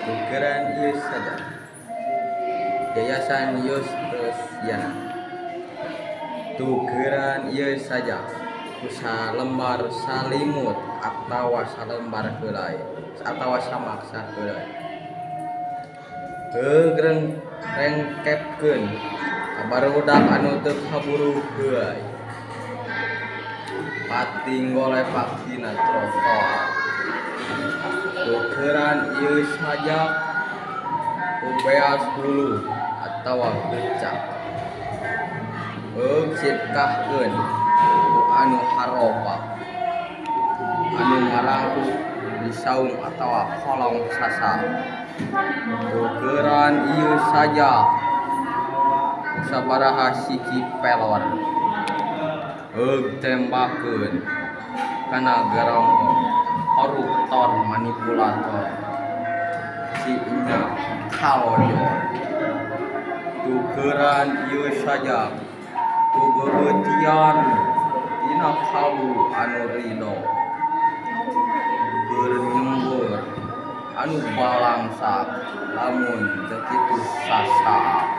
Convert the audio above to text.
Tukeran ieu sajak Yayasan Yosresiana. Tukeran ieu sajak ku salembar salimut atawa salembar heulai atawa samaksa heulai. Heug rengkepkeun ka barudak anu teu kaburu heulai. Pating golepak dina trotoar. Tukeran ieu sajak ku beas hulu atawa becak. Heug sipkahkeun ku anu haropak anu ngarangku di saung atawa kolong sasak. Tukeran ieu sajak ku sabaraha siki pelor. Heug tembakeun kana garonggo koruptor manipulator si inya kalojor. Tukeran ieu sajak ku beubeutian dina kalbu anu ridho. Keur nyembeur anu balangsak lamun teu kitu sasak.